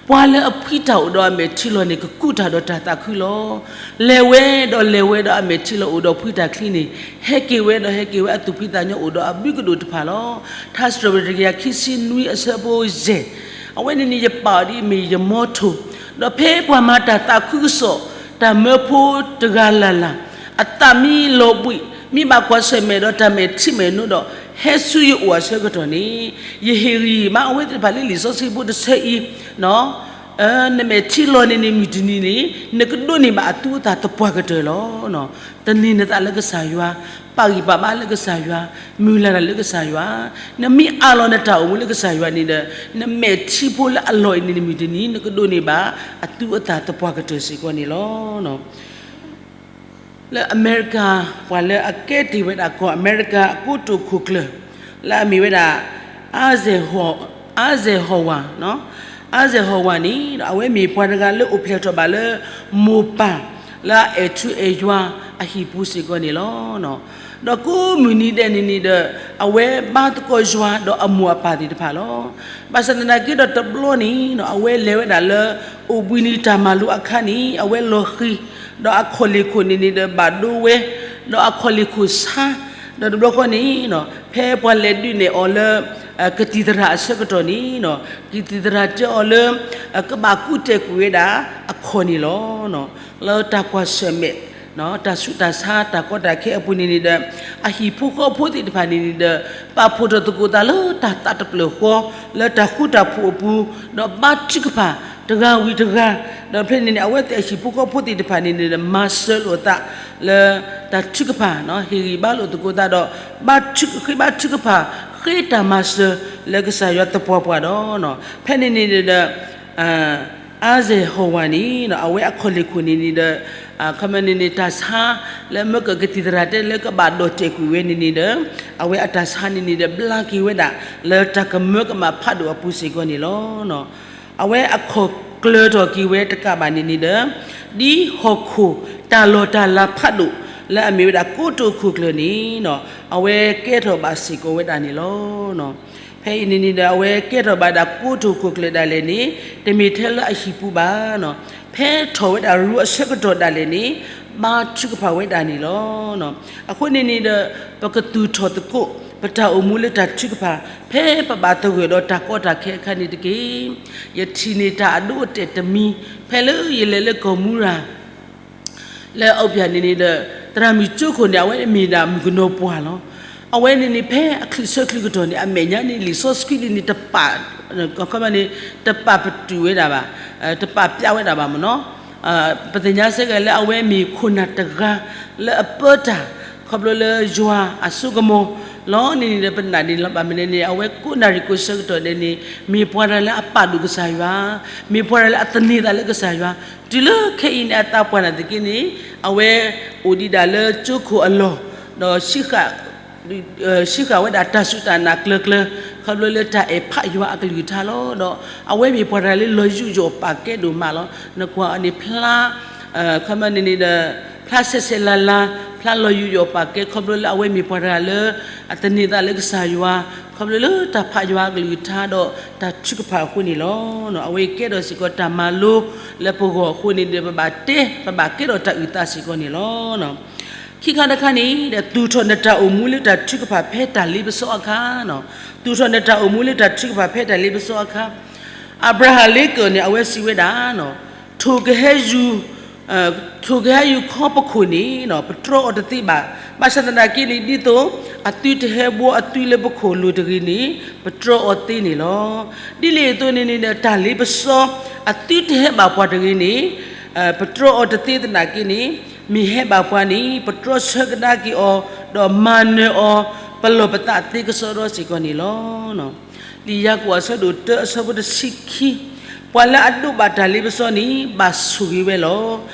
ပှၤလၢအဖှံတၢ်အိၣ်ဒီးအမဲာ်ထံလီၤန့ၣ် ကကူးတၢ်ဒီးတၢ်သးခုလီၤ. လဲၤဝဲဒီးလဲၤဝဲဒီးအမဲာ်ထံလီၤအိၣ်ဒီးဖှံတၢ်ချံန့ၣ် ဟဲက့ၤဝဲဒီးဟဲက့ၤဝဲအသူၣ်ဖှံသးညီအိၣ်ဒီးအဘုကဒိၣ်တဖၣ်လီၤ. ထါစံးထီၣ်ပတြၢၤတကယၤခံဆံနွံအဆၢဖိယဲၢ်, အဝဲန့ၣ်န့ၣ် ယပာ်အီၤဒ်အမ့ၢ်ယမီထိၣ်, ဒီးဖဲပှၤမၤတၢ်သးခုကစီၣ် တၢ်မၢဖိတဂၤလၢ်လၢ် အသးမံလီၤဘှံး မ့ၢ်ဘၣ်ကွၢ်ဆၢၣ်မဲာ်ဒီးတၢ်မဲာ်ထံမဲာ်နိဒီး ဟဲဆူယအိၣ်အဆၢကတီၢ်န့ၣ်, ယဟ့ၣ်ဂံၢ်ဘါအဝဲသ့ၣ်တဖၣ်လၢလံာ်စီဆှံဖိတဆၢအံၤ, နမဲာ်ထံလီၤန့ၢ်န့ၣ်မုၢ်တနံၤန့ၣ် နကဒိးန့ၢ်ဘၣ်အသူအသၣ်သပှၢ်ကတၢၢ်လီၤ. သန့ၤနသးလၢကစၢ်ယွၤ, ပာ်ဂံၢ်ပာ်ဘါလၢကစၢ်ယွၤ, မုၢ်လၢ်တၢ်လၢကစၢ်ယွၤ, နမ့ၢ်အးလီၤနတၢ်အိၣ်မူလၢကစၢ်ယွၤန့ၣ်ဒီး နမဲာ်ထံဖိလၢအလီၢ်အံၤန့ၣ် မုၢ်တနံၤ နကဒိးန့ၢ်ဘၣ်အသူအသၣ်သပှၢ်ကတၢၢ်စ့ၢ်ကီးန့ၣ်လီၤ. လၢအမဲရကၤ ပှၤလၢအကဲတ့ၢ်ဝဲဒၣ်ကီၢ်အမဲရကၤအကိတိာ်ခိၣ်ကျၢၢ် လၢအမ့ၢ်ဝဲဒၣ် အါစဲၣ်ဟီၣ်ဝါ, အါစဲၣ်ဟီၣ်ဝါန့ၣ် အဝဲမ့ၢ်ပှၤတဂၤလၢအိၣ်ဖျဲၣ်ထီၣ်ဘၣ်လၢမိၢ်ပၢ် လၢအအဲၣ်ထူအဲၣ်ယွၤအဟံၣ်ပူၤစ့ၢ်ကီးန့ၣ်လီၤ. ဒီးကိးမုၢ်နံၤဒဲးန့ၣ်န့ၣ်ဒီး အဝဲဘါသကိးယွၤဒီးအမိၢ်အပၢ်သ့ၣ်တဖၣ်လီၤ. ဘၣ်ဆၣ်သနာ်က့ဒီးတဘျီန့ၣ် အဝဲလဲၤဝဲဒၣ်လၢ အိၣ်ဘှံးနံၤတၢ်မၤလိအခါန့ၣ် အဝဲလီၤဃံၤ, ဒီးအခီၣ်လ့ၢ်ခိၣ်န့ၣ်န့ၣ်ဒီးဘၣ်ဒိဝဲ, ဒီးအခီၣ်လ့ၢ်ခိၣ်ဆါ, ဒီးတဘျီဃီန့ၣ် ဖဲပှၤလဲၤဒုးနဲၣ်အီၤလၢ ကသံၣ်သရၣ်အဆၢကတီၢ်န့ၣ် ကသံၣ်သရၣ်တဲအီၤလၢ ကဘၣ်ကူးတဲာ်ကွံာ်ဝဲဒၣ်အခီၣ်န့ၣ်လီၤ. လၢတၢ်ကွၢ်ဆၢၣ်မဲာ် တၢ်ဆူးတၢ်ဆါ တၢ်ကီတၢ်ခဲအပူၤန့ၣ်န့ၣ်ဒီး အဟံၣ်ဖိဃီဖိသ့ၣ်တဖၣ်န့ၣ်န့ၣ်ဒီး ပာ်ဖှိၣ်ထီၣ်သကိးသးလၢတၢ်သးတဖျၢၣ်ဃီ လၢတၢ်ဃူတၢ်ဖိးအပူၤ, ဒီးဘါထုကဖၣ်တဂၤဝံၤတဂၤ, ဒီးဖဲန့ၣ်န့ၣ် အဝဲသ့ၣ်အဟံၣ်ဖိဃီဖိသ့ၣ်တဖၣ်န့ၣ်န့ၣ်ဒီး မၤစၢၤလိာ်အသးလၢတၢ်ထုကဖၣ်, ဟ့ၣ်ဂံၢ်ဘါလိာ်သကိးသးဒီး ဘါထုက, ဃ့ဘါထုကဖၣ်, ဃ့တၢ်မၤစၢၤလၢကစၢ်ယွၤသပှၢ်ပှၢ်ဒီး, ဖဲန့ၣ်န့ၣ်ဒီး အါစဲၣ်ဟီၣ်ဝါန့ၣ် အဝဲအခီၣ်လ့ၢ်ခိၣ်န့ၣ်န့ၣ်ဒီး ခီမ့ၢ်န့ၣ်န့ၣ် တၢ်ဆါလၢမၢကၢၢ်ကသံၣ်သရၣ်တဲလၢကဘၣ်ဒီၣ်တဲာ်ကွံာ်ဝဲန့ၣ်န့ၣ်ဒီး အဝဲအတၢ်ဆါန့ၣ်န့ၣ်ဒီး ဘျါက့ၤဝဲဒၣ် လၢတၢ်ကမၢကမၣ်ဖးဒိၣ်အပူၤစ့ၢ်ကီးန့ၣ်လီၤ. အဝဲအခီၣ်ကျၢၤထီၣ်က့ၤဝဲတကးဘၣ်န့ၣ်န့ၣ်ဒီး ဒ်ဟီၣ်ခိၣ်တၢ်လီၢ်တၢ်လၤဖးဒိၣ် လၢအမ့ၢ်ဝဲဒၣ်ကိတိာ်ခိၣ်ကျၢၢ်န့ၣ် အဝဲကဲထီၣ်ဘၣ်စ့ၢ်ကီးဝဲဒၣ်န့ၣ်လီၤ. ဖဲအံၤန့ၣ်န့ၣ်ဒီး အဝဲကဲထီၣ်ဘၣ်ဒၣ်ကိတိာ်ခိၣ်ကျၢၢ်ဒၣ်လဲာ်န့ၣ် တမ့ၢ်ထဲလၢအဟံၣ်ပူၤဘၣ်. ဖဲထီၣ်ဝဲဒၣ်ရူအဆၢကတီၢ်ဒၣ်လဲာ်န့ၣ် ဘါထုကဖၣ်ဝဲဒၣ်န့ၣ်လီၤ. အဃိန့ၣ်န့ၣ်ဒီး ပကသူၣ်ထီၣ်သကိး ပတၢ်အိၣ်မူလၢတၢ်ထုကဖၣ် ဖဲပဘၣ်သဂၢၢ်ဒီးတၢ်ကီတၢ်ခဲအခါန့ၣ်တက့ၢ်. ယထံၣ်န့ၢ်တၢ်အဒိအတဲာ်တမံၤ ဖဲလၢယလဲၤလၢကီၢ်မူရၤ လၢအအိၣ်ဖျဲၣ်န့ၣ်န့ၣ်ဒီး သရၣ်မုၣ်ကၠိခိၣ်န့ၣ် အဝဲမ့ၢ်ဒၣ်မုၣ်ကနီၤပှၢ်လီၤ. အဝဲန့ၣ်န့ၣ် ဖဲအချုးဆၢချုးကတီၢ်န့ၣ် အမဲာ်ညါန့ၣ် လံာ်စီဆှံန့ၣ်န့ၣ် တပာ်, ခီမ့ၢ်န့ၣ် တပာ်ပတုာ်ဝဲဒၣ်ဘၣ်, တပာ်ပျးဝဲဒၣ်ဘၣ်မ့ၢ်နီၤ. ပသ့ၣ်ညါစ့ၢ်ကီးလၢအဝဲမ့ၢ်ခိၣ်နၢ်တဂၤ လၢအပၢတၢ် ခီဖျိလၢယွၤအစိကမီၤလီၤန့ၣ်န့ၣ်ဒီး ပနာ်န့ၣ်လီၤ. ဘၣ်မနုၤန့ၣ် အဝဲကိးနၣ်ရံၣ်ကိးဆၢကတီၢ်ဒဲးန့ၣ် မ့ၢ်ပှၤတဂၤလၢအပာ်ဒိၣ်ကစၢ်ယွၤ, မ့ၢ်ပှၤတဂၤလၢအသန့ၤသးလၢကစၢ်ယွၤ, တုၤလၢခဲအံၤန့ၣ် အသးပှၢ်နာ်သက့န့ၣ် အဝဲအိၣ်ဒံးဒၣ်လၢကၠိခိၣ်အလီၢ်, ဒီး ဟံးဃာ်ဝဲဒၣ်တၢ်စူၢ်တၢ်နာ်ကျၢၤကျၢၤ ခီဖျိလၢတၢ်အဲၣ်ဖးယွၤအကလုၢ်ကထါလီၤ. ဒီးအဝဲမ့ၢ်ပှၤတဂၤလၢလီၤယူးယီၣ်ပာ်ကဲဒိၣ်မးလီၤ. နကွၢ်အီၤန့ၣ်ဖျါ ခီမ့ၢ်န့ၣ်န့ၣ်ဒီး ဖျါဆဲးဆဲးလၤလၤ, ဖျါလီၤယူးယီၣ်ပာ်ကဲ ခီဖျိလၢအဝဲမ့ၢ်ပှၤတဂၤလၢ အသန့ၤသးလၢကစၢ်ယွၤ, ခီဖျိလၢတၢ်ဖးယွၤအကလုၢ်ကထါဒီးတၢ်ထုကဖၣ်အဃိန့ၣ်လီၤ. အဝဲကဲထီၣ်စ့ၢ်ကီးတၢ်မၤလိလၢပဂီၢ်အဃိန့ၣ်ဒီး ပဘၣ်တဲ ပဘၣ်ကဲထီၣ်တၢ်အုၣ်သးစ့ၢ်ကီးန့ၣ်လီၤ. ခံခါတခါန့ၣ် သူၣ်ထီၣ်နတၢ်အိၣ်မူလၢတၢ်ထုကဖၣ်ဖဲတၢ်လ့ပစီအခါ, သူၣ်ထီၣ်နတၢ်အိၣ်မူလၢတၢ်ထုကဖၣ်ဖဲတၢ်လ့ပစီအခါ, အၤဘြၤဟၣ်လ့ကၢၢ်န့ၣ် အဝဲစံးဝဲဒၣ် ထိၣ်ကဟဲယူၤ, ထိၣ်ကဟဲယူၤခီပခိၣ်န့ၣ် ပတြီအီၤတသ့ဘၣ်. ဘၣ်ဆၣ်သနာ်က့န့ၣ် ဒ်သိးအသုတဟဲဘှီအသုလၢပခိၣ်လိၤတဂ့ၤန့ၣ် ပတြီအီၤသ့န့ၣ်လီၤ. ဒ်န့ၣ်အသိးန့ၣ်န့ၣ်ဒီး တၢ်လ့ပစီ အသုတဟဲဘၣ်ပှၤတဂ့ၤန့ၣ် ပတြီအီၤတသ့သနာ်က့န့ၣ် မ့ၢ်ဟဲဘၣ်ပှၤန့ၣ် ပတြီဆၢကဒါက့ၤအီၤ ဒီးမၤနၢၤအီၤ ပလီၢ်ပသးသ့ကစီဒီစ့ၢ်ကီးန့ၣ်လီၤ. လံာ်ယၤကိာ်အဆၢဒိၣ်တၢအဆၢဖိတဆံခံ, ပှၤလၢအဒိးဘၣ်တၢ်လ့ပစီန့ၣ် ဘၣ်ဆိၣ်ဂ့ၤဝဲလီၤ.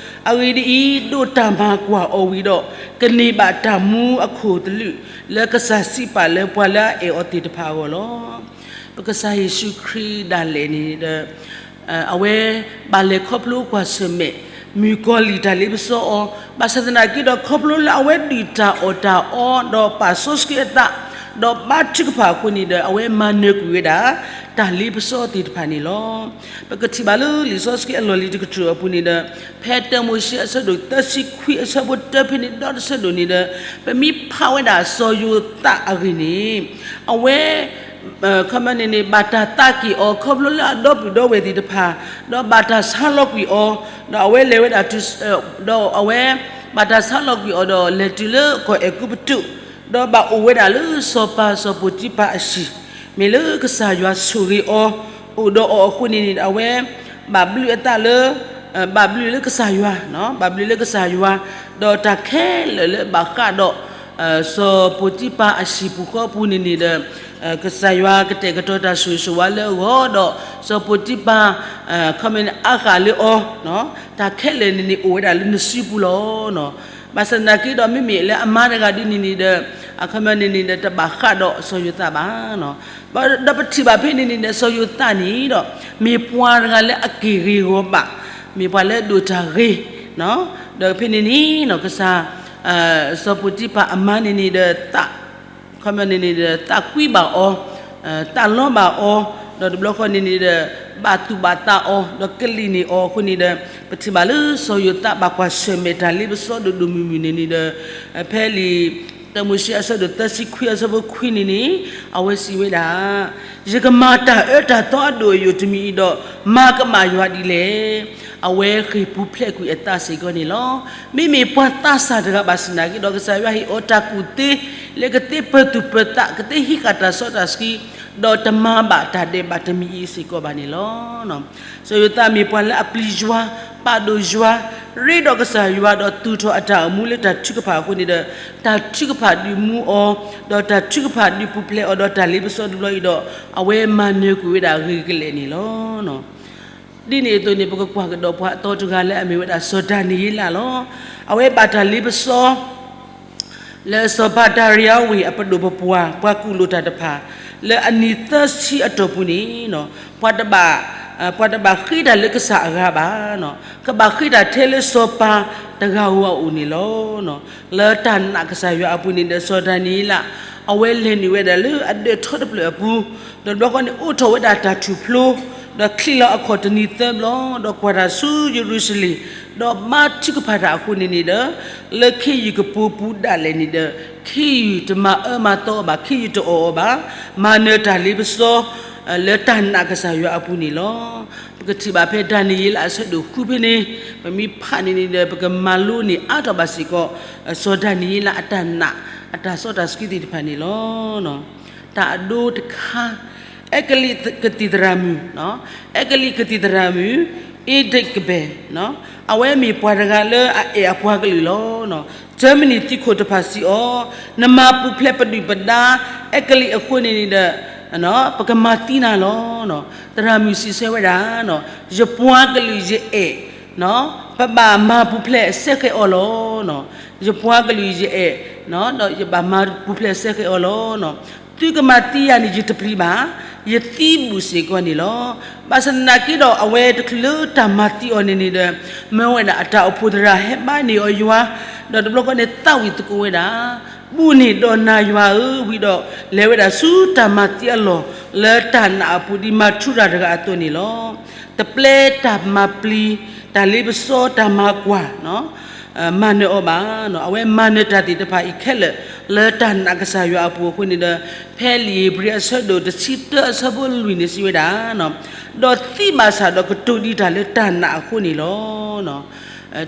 အဂ့ၢ်ဒ်အံၤ, ဒိးတၢ်မၤကွၢ်အီၤဝံၤဒီး ကန့ၢ်ဘၣ်တၢ်မူအခိၣ်သလုး လၢကစၢ်စံးပာ်လၢပှၤလၢအအဲၣ်အီၤသ့ၣ်တဖၣ်အဂီၢ်လီၤ. ပကစၢ်ယ့ၣ်ၡူးခရံာ်ဒၣ်လဲာ်န့ၣ်ဒီး အဝဲဘၣ်လဲၤခီဖျိကွၢ်ဆၢၣ်မဲာ် မုၣ်ကီၤလံၢ်တၢ်လ့ပစီအီၤ, ဘၣ်ဆၣ်သနာ်က့ဒီး ခီဖျိလၢအဝဲဒုၣ်တၢ်အီၣ်တၢ်အီ ဒီးပာ်စီဆှံအသး ဒီးဘါထုကဖၣ်အဃိန့ၣ်ဒီး အဝဲမၤနၢၤကွံာ်ဝဲဒၣ် တၢ်လ့ပစီသ့ၣ်တဖၣ်န့ၣ်လီၤ. ပကထံၣ်ဘၣ်လၢလံာ်စီဆှံအလီၢ်လံၤတကတြူၢ်အပူၤန့ၣ်ဒီး ဖဲတၢမိၤၡ့အဆၢဒိၣ်သၢဆံခွံအဆၢဖိတၢဖဲန့ၣ်ဒီတဆၢဒိၣ်န့ၣ်ဒီး ပမ့ၢ်ဖးဝဲဒၣ်စီၤယိၤသးအဂ့ၢ်န့ၣ် အဝဲ ခီမီန့ၣ်န့ၣ် ဘၣ်တၢ်သးက့ၤအီၤ ခီဖျိလၢအဒီပုၢ်ဒီဝဲၢ်သ့ၣ်တဖၣ်, ဒီးဘၣ်တၢ်ဆါလီၤကွံာ်အီၤ, ဒီးအဝဲလဲၤဝဲဒၣ်တုၤ, ဒီးအဝဲ ဘၣ်တၢ်ဆါလီၤကွံာ်အီၤဒီးလဲၤတုၤလၢကီၢ်အဲၤကူပတူး, ဒီးဘၣ်အိၣ်ဝဲဒၣ်လၢစီၤပၤစီၤပိၤတံဖၤအဟံၣ်, မ့ၢ်လၢကစၢ်ယွၤဆိၣ်ဂ့ၤအီၤ, အိၣ်ဒီးအီၤအဃိန့ၣ်န့ၣ် အဝဲ ဘၣ်ဘျုးအသးလၢ ဘၣ်ဘျုးလၢကစၢ်ယွၤ, ဘၣ်ဘျုးလၢကစၢ်ယွၤ, ဒီးတၢ်ခဲလၢာ်လၢဘၣ်ဃးဒီး စီၤပိၤတံဖၤအဟံၣ်ပူၤဃီပူၤန့ၣ်န့ၣ်ဒီး ကစၢ်ယွၤကတဲာ်ကတီၤတၢ်ဆိၣ်ဂ့ၤဆိၣ်ဝါလၢအဂီၢ်ဒီး စီၤပိၤတံဖၤ ခီမီန့ၣ်အါဃာ်လၢအီၤ, တၢ်ခဲလၢာ်န့ၣ်န့ၣ်အိၣ်ဝဲဒၣ်လၢနစုပူၤလီၤ. ဘၣ်ဆၣ်သနာ်က့ဒီး မ့မ့ၢ်လၢအမါတဂၤဒ်န့ၣ်န့ၣ်ဒီး အခီမီန့ၣ်န့ၣ်ဒီး တဘၣ်ဃးဒီးစီၤယိၤသးဘၣ်. ဒီးပထံၣ်ဘၣ်ဖဲန့ၣ်န့ၣ်ဒီး စီၤယိၤသးန့ၣ်ဒီး မ့ၢ်ပှၤတဂၤလၢအက့ၢ်ဂ့ၤဂီၤဘၣ်, မ့ၢ်ပှၤလၢအဒိၣ်တၢ်ဂ့ၤ, ဒီးဖဲန့ၣ်န့ၣ် ကစၢ် စီၤပိၤတံဖၤအမါန့ၣ်န့ၣ်ဒီး သး ခီမီန့ၣ်န့ၣ်ဒီး သးကွံဘၣ်အီၤ, သးလီဘၣ်အီၤ, ဒီးတဘျီဃီန့ၣ်န့ၣ်ဒီး ဘၣ်သူၣ်ဘၣ်သးအီၤ ဒီးကလံၣ်န့ၢ်အီၤအဃိန့ၣ်ဒီး ပထံၣ်ဘၣ်လၢစီၤယိၤသး ဘၣ်ကွၢ်ဆၢၣ်မဲာ်တၢ်လ့ပစီဒိၣ်ဒိၣ်မုၢ်မုၢ်န့ၣ်န့ၣ်ဒီး ဖဲလံာ်တၢမိၤၡ့အဆၢဒိၣ်သၢဆံခွံအဆၢဖိခွံန့ၣ်န့ၣ် အဝဲစံးဝဲဒၣ်, ယကမၤတၢ်အၢတၢ်သီအဒိၣ်အယိာ်တမံၤအံၤဒီး မၤကမၣ်ယွၤဒ်လဲၣ်. အဝဲဃ့ၢ်ပူၤဖျဲးကွံာ်အသးစ့ၢ်ကီးန့ၣ်လီၤ. မ့မ့ၢ်ပှၤသးစၢ်တဂၤဘၣ်ဆၣ်သနာ်က့ဒီး ကစၢ်ယွၤဟ့ၣ်အီၤတၢ်ကူၣ်သ့ လၢကသ့ပၢၤသူၣ်ပၢၤသး ကသ့ဟံးဃာ်တၢ်စီတၢ်ဆှံ ဒီးတမၤဘၣ်တၢ်ဒဲးဘးတမံၤအံၤစ့ၢ်ကီးဘၣ်န့ၣ်လီၤ. စီၤယိၤသးမ့ၢ်ပှၤလၢအပျံၤယွၤ, ပာ်ဒိၣ်ယွၤ, ရ့ဒီးကစၢ်ယွၤဒီးသူၣ်ထီၣ်အတၢ်အိၣ်မူလၢတၢ်ထုကဖၣ်အဃိန့ၣ်ဒီး တၢ်ထုကဖၣ်ဒုးမူအီၤ, ဒီးတၢ်ထုကဖၣ်ဒုးပူၤဖျဲးအီၤဒီးတၢ်လ့ပစီတဘျီအံၤဒီး အဝဲမၤနၢၤကွံာ်ဝဲဒၣ်ဂ့ၤကလဲာ်န့ၣ်လီၤ. ဒ်န့ၣ်အသိးန့ၣ် ပကကွၢ်ကဒီးပှၤအသီတဂၤလၢအမ့ၢ်ဝဲဒၣ်စီၤဒၤနံးယ့လးလီၤ. အဝဲဘၣ်တၢ်လ့ပစီ လၢစီၤပၤဒၤရံယၤဝ့ၢ်အပဒိၣ်ပပှၢ် ပှၤကူၣ်လိာ်တၢ်တဖၣ် လၢအနံၣ်သၢဆံအတီၢ်ပူၤန့ၣ် ပှၤတဘၣ်, ပှၤတဘၣ်ဃ့တၢ်လၢကစၢ်အဂၤဘၣ်, ကဘၣ်ဃ့တၢ်ထဲလၢစီၤပၤတဂၤဧိၤအအိၣ်န့ၣ်လီၤ. လၢတၢ်နာ်ကစၢ်ယွၤအပူၤန့ၣ်ဒီး စီၤဒၤနံးယ့လး အဝဲလဲၤနုာ်ဝဲဒၣ်လၢအဒၢးထီတဖျၢၣ်အပူၤ, ဒီးတဘျီဃီန့ၣ် အိးထီၣ်ဝဲဒၣ်တၢ်ထူၣ်ဖျိ, ဒီးချံးလီၤအခီၣ်တနံၤသၢဘျီ, ဒီးကွၢ်တၢ်ဆူယရူၤၡလ့ၣ်, ဒီးဘါထုကဖၣ်တၢ်အဃိန့ၣ်န့ၣ်ဒီး လၢခ့ယုၢ်ကပိာ်ပူၤဒၣ်လဲာ်န့ၣ်ဒီး ခ့ယုၢ်တမၤအၢမၤသီအီၤဘၣ်, ခ့ယုၢ်တအီၣ်အီၤဘၣ်, မၤနၢၤတၢ်လ့ပစီ လၢတၢ်နာ်ကစၢ်ယွၤအပူၤန့ၣ်လီၤ. ပကထံၣ်ဘၣ်ဖဲဒၤနံးယ့လးအဆၢဒိၣ်ဃုဖဲန့ၣ်, ပမ့ၢ်ဖးန့ၣ်န့ၣ်ဒီး ပကမၤလိန့ၢ်အါထီၣ်ဘၣ်စ့ၢ်ကီး စီၤဒၤနံးယ့လးအတၢ်နာ် အတၢ်စီတၢ်ဆှံသ့ၣ်တဖၣ်န့ၣ်လီၤ. တၢ်အဒိတခါ, အဲကလံးကသံၣ်သရၣ်မုၣ်, အဲကလံးကသံၣ်သရၣ်မုၣ် အ့ဒ့းကဘဲၣ်, အဝဲမ့ၢ်ပှၤတဂၤလၢအအဲၣ်အပှၤကလုာ်လီၤ. ကၠၢမနံၣ်သုးခိၣ်တဖၣ်စံးအီၤ, နမၤပူၤဖျဲးပဒုၣ်ပဒါ အဲကလံးအဃိန့ၣ်န့ၣ်ဒီး ပကမၤသံနၤလီၤ. သရၣ်မုၣ်စံးဆၢဝဲဒၣ်, ယပှၤကလုာ်ယအဲၣ်, ပဘၣ်မၤပူၤဖျဲးစဲဃဲးအီၤလီၤ. ယပှၤကလုာ်ယအဲၣ်, ဒီးယဘၣ်မၤပူၤဖျဲးစဲဃဲးအီၤလီၤ. သုကမၤသံယၤန့ၣ် ယတပျံၤဘၣ်, ယသံဘူးစ့ၢ်ကီးန့ၣ်လီၤ. ဘၣ်ဆၣ်သနာ်က့ဒီး အဝဲတချုးလၢတၢ်မၤသံအီၤန့ၣ်န့ၣ်ဒီး မၢဝဲဒၣ်အတၢ်အိၣ်ဖှိၣ်သရၣ်ဟဲဘါန့ၢ်အီၤယွၤ, ဒီးတဘျီဃီန့ၣ်သးဝံၣ်သကိးဝဲဒၣ်, ဘူးန့ၢ်ဒီးနၤယွၤဧၢ ဝံၤဒီး လဲၤဝဲဒၣ်ဆူတၢ်မၤသံအလီၢ် လၢတၢ်နာ်အပူၤဒ်မၤထူရၤတဂၤအသိးန့ၣ်လီၤ. တပျဲတၢ်မၤပျံၤ တၢ်လ့ပစီ တၢ်မၤကွၢ် မၤနၢၤအီၤဘၣ်. အဝဲမၤနၢၤတၢ်သ့ၣ်တဖၣ်အံၤခဲလၢာ် လၢတၢ်နာ်ကစၢ်ယွၤအပူၤအဃိန့ၣ်ဒီး ဖဲလံာ်ဧ့ၤဘြံၤအဆၢဒိၣ်တဆံတၢအဆၢဖိလွံၢ်န့ၣ်စံးဝဲဒၣ်, ဒီးသံဘၣ်ဆၣ်ဒီးကတိၤဒံးတၢ်လၢတၢ်နာ်အဃိန့ၣ်လီၤ.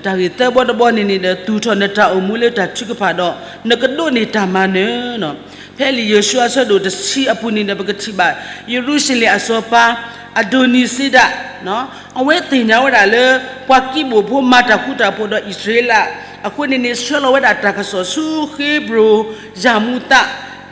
တၢ်ဂ့ၢ်သၢဘီတဘီန့ၣ်န့ၣ်ဒီး သူၣ်ထီၣ်နတၢ်အိၣ်မူလၢတၢ်ထုကဖၣ်ဒီး နကဒိးန့ၢ်တၢ်မၤနၢၤ. ဖဲလံာ်ယိၤၡူအဆၢဒိၣ်တဆံအပူၤန့ၣ်ဒီး ပကထံၣ်ဘၣ် ယရူၤၡလ့ၣ်အစီၤပၤ အဒိနံစ့ဒၣ် အဝဲသ့ၣ်ညါဝဲဒၣ်လၢ ပှၤကံးဘိၣ်ဖိမၤတၢ်ဃူတၢ်ဖိးဒီးအံၣ်စရ့လး, အဃိန့ၣ်န့ၣ် ဆှၢလီၤဝဲဒၣ်တၢ်ကစီၣ်ဆူ ဃ့ဘြိၣ်, ယၤမူသး,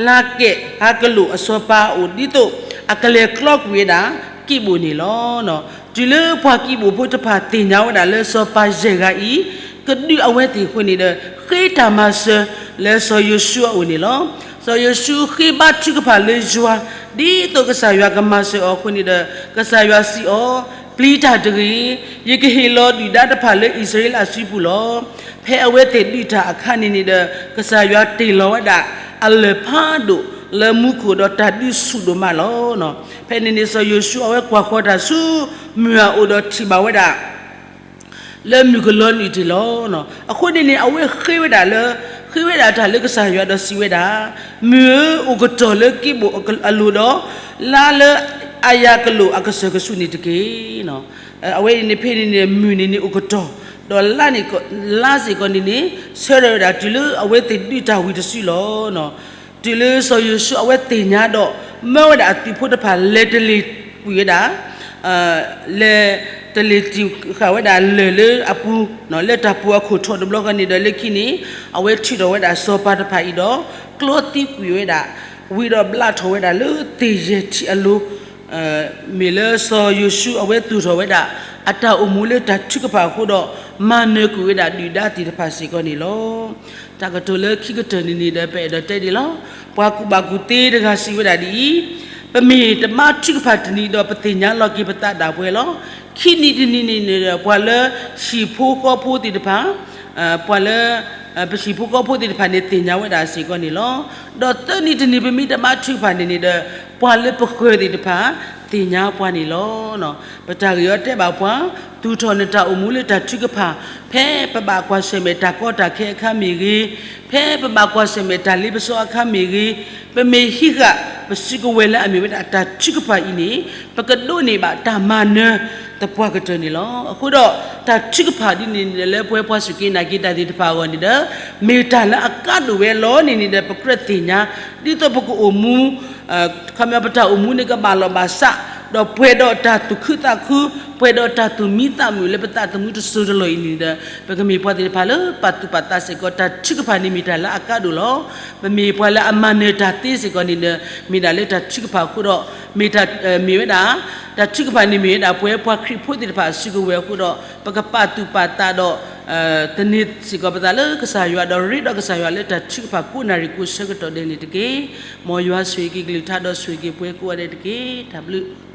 လၤကဲး, ဟးကလိာ်အစီၤပၤအအိၣ် ဒ်သိးအကလဲၤကျီကွံာ်ဝဲဒၣ် ကံးဘိၣ်န့ၣ်လီၤ. တုၤလၢပှၤကံးဘိၣ်ဖိတဖၣ်သ့ၣ်ညါဝဲဒၣ်လၢစီၤပၤယဲၢ်ဂၤအံၤ ကဒုးအဝဲသ့ၣ်အဃိန့ၣ်ဒီး ဃ့တၢ်မၤစၢၤလၢစီၤယိၤၡူအအိၣ်န့ၣ်လီၤ. စီၤယိၤၡူဃ့ဘါထုကဖၣ်လၢယွၤ ဒ်သိးကစၢ်ယွၤကမၤစၢၤအီၤအဃိန့ၣ်ဒီး ကစၢ်ယွၤစံးအီၤ, ပျံၤတၢ်တဂ့ၤ, ယကဟ့ၣ်လီၤဒုၣ်ဒါတဖၣ်လၢအံၣ်စရ့လးစုပူၤလီၤ. ဖဲအဝဲသ့ၣ်ဒုးတၢ်အခါန့ၣ်န့ၣ်ဒီး ကစၢ်ယွၤတ့ၢ်လီၤဝဲဒၣ် အလၢၢ်ဖးဒိၣ်လၢမူခိၣ်ဒီးတၢ်ဒုးဆူၣ်ဒိၣ်မးလီၤ. ဖဲန့ၣ်န့ၣ် စီၤယိၤၡူအဝဲကွၢ်ဃီၤတၢ်ဆူ မုၢ်အအိၣ်ဒီးထံၣ်ဘၣ်ဝဲဒၣ် လၢမုၢ်ကလီၤနုာ်တ့ၢ်လီၤ. အဃိန့ၣ်န့ၣ် အဝဲဃ့ဝဲဒၣ်လၢ ဃ့ဝဲဒၣ်တၢ်လၢကစၢ်ယွၤဒီးစံးဝဲဒၣ်, မုၢ်ဧၢ, အိၣ်ကတီၢ်လၢက့ဘိၣ်အလိၤဒီး, လါလၢအယၤကလိာ်အကစၢၢ်ကဆူးန့ၣ်တက့ၢ်. အဝဲအံၤန့ၣ်ဖဲန့ၣ်န့ၣ် မုၢ်န့ၣ်န့ၣ်အိၣ်ကတီၢ်, ဒီးလါန့ၣ်, လါစ့ၢ်ကီးန့ၣ်န့ၣ် ဆၢထၢၣ်ဝဲဒၣ်တုၤလၢအဝဲသ့ၣ်ဒုးတၢ်ဝံၤတစုလီၤ. တုၤလၢစီၤယိၤၡူအဝဲသ့ၣ်ညါဒီး မၢဝဲဒၣ်အသုးဖိတဖၣ်လဲၤတလ့ၤကွံာ်ဝဲဒၣ် လဲၤတလ့ၤတံာ်ဃာ်ဝဲဒၣ်လၢၢ်လၢအပူၤ, လၢတၢ်ပူၤအခိၣ်ထီၣ်တဘျီဃီန့ၣ်ဒီး လၢခံန့ၣ် အဝဲထုးထီၣ်ဝဲဒၣ်စီၤပၤတဖၣ်အံၤဒီး ကျီသံကွံာ်ဝဲဒၣ်, ဝံၤဒီးဘျးထီၣ်ဝဲဒၣ်လၢသ့ၣ်ယဲၢ်ထံၣ်အလိၤ, မ့ၢ်လၢစီၤယိၤၡူအဝဲသူၣ်ထီၣ်ဝဲဒၣ် အတၢ်အိၣ်မူလၢတၢ်ထုကဖၣ်အဃိဒီး မၤနၢၤကွံာ်ဝဲဒၣ်ဒုၣ်ဒါသ့ၣ်တဖၣ်စ့ၢ်ကီးန့ၣ်လီၤ. တၢ်ကတိၤလၢခံကတၢၢ်န့ၣ်န့ၣ်ဒီး ပအဲၣ်ဒိးတဲဒ်လီၤ. ပှၤကူၣ်ဘၣ်ကူၣ်သ့တဂၤစံးဝဲဒၣ်ဒ်အံၤ, ပမ့ၢ်တဘါထုကဖၣ်တနံၤဒီး ပသ့ၣ်ညါလီၤက့ၤပသးဒၣ်ပှဲၤလီၤ. ခံနံၤတနံၤန့ၣ်န့ၣ်ဒီး ပှၤလၢဟံၣ်ဖိဃီဖိသ့ၣ်တဖၣ်, ပှၤလၢ ပဟံၣ်ဖိဃီဖိသ့ၣ်တဖၣ်န့ၣ် သ့ၣ်ညါဝဲဒၣ်စ့ၢ်ကီးန့ၣ်လီၤ. ဒီးသၢနံၤတနံၤ ပမ့ၢ်တဘါထုကဖၣ်န့ၣ်န့ၣ်ဒီး ပှၤလၢပဃၢၤသ့ၣ်တဖၣ် သ့ၣ်ညါပှၤန့ၣ်လီၤ. ပတၢ်ဂ့ၢ်အီၤတဲဘၣ်ပှၤ, သူၣ်ထီၣ်နတၢ်အိၣ်မူလၢတၢ်ထုကဖၣ်, ဖဲပဘၣ်ကွၢ်ဆၢၣ်မဲာ်တၢ်ကီတၢ်ခဲအခါမ့ၢ်ဂ့ၤ, ဖဲပဘၣ်ကွၢ်ဆၢၣ်မဲာ်တၢ်လ့ပစီအခါမ့ၢ်ဂ့ၤ, ပမ့ၢ်ဟံးဃာ်ပစုကဝဲၤလၢအမ့ၢ်ဝဲဒၣ်တၢ်ထုကဖၣ်အံၤန့ၣ်, ပကဒိးန့ၢ်ဘၣ်တၢ်မၤနၢၤသပှၢ်ကတၢၢ်န့ၣ်လီၤ. အဃိဒီး တၢ်ထုကဖၣ်ဒ်န့ၣ်န့ၣ်ဒီး လၢပဝဲပှၤစူၢ်က့ၤနာ်က့ၤတၢ်သ့ၣ်တဖၣ်အဂီၢ်န့ၣ်ဒီး မ့ၢ်တၢ်လၢအကါဒိၣ်ဝဲလီၤန့ၣ်န့ၣ်ဒီး ပကြၢးသ့ၣ်ညါ, ဒ်သိးပကအိၣ်မူ ခီပညီပတၢ်အိၣ်မူန့ၣ်ကဘၣ်လီၢ်ဘၣ်စး, ဒီးပှဲၤဒီးတၢ်သူၣ်ခုသးခု, ပှဲၤဒီးတၢ်သူၣ်မံသးမုာ်လၢပသးသမူတစိၤတလီၢ်အံၤန့ၣ်ဒီး ပကမ့ၢ်ပှၤသ့ၣ်တဖၣ်လၢပာ်သူၣ်ပာ်သးစ့ၢ်ကီး တၢ်ထုကဖၣ်န့ၣ်မ့ၢ်တၢ်လၢအကါဒိၣ်လီၤ. ပမ့ၢ်ပှၤလၢအမၤနၢၤတၢ်သ့စ့ၢ်ကီးန့ၣ်ဒီး မ့ၢ်ဒၣ်လၢတၢ်ထုကဖၣ်အဃိဒီး မ့ၢ်တၢ်မ့ၢ်ဝဲဒၣ် တၢ်ထုကဖၣ်န့ၣ်မ့ၢ်ဝဲဒၣ်ပဝဲပှၤခရံာ်ဖိသ့ၣ်တဖၣ်အစုကဝဲၤအဃိဒီး ပကပာ်သူၣ်ပာ်သးဒီး သန့ၤစ့ၢ်ကီးပသးလၢကစၢ်ယွၤ ဒီးရ့ဒီးကစၢ်ယွၤလၢတၢ်ထုကဖၣ်ကိးနၣ်ရံၣ်ကိးဆၢကတီၢ်ဒဲးန့ၣ်တက့ၢ်. မ်ယွၤဆိၣ်ဂ့ၤက့ၤကလုၢ်ကထါဒီးဆိၣ်ဂ့ၤက့ၤပှၤကိးဂၤဒဲးတက့ၢ်. တၢ်ဘျုး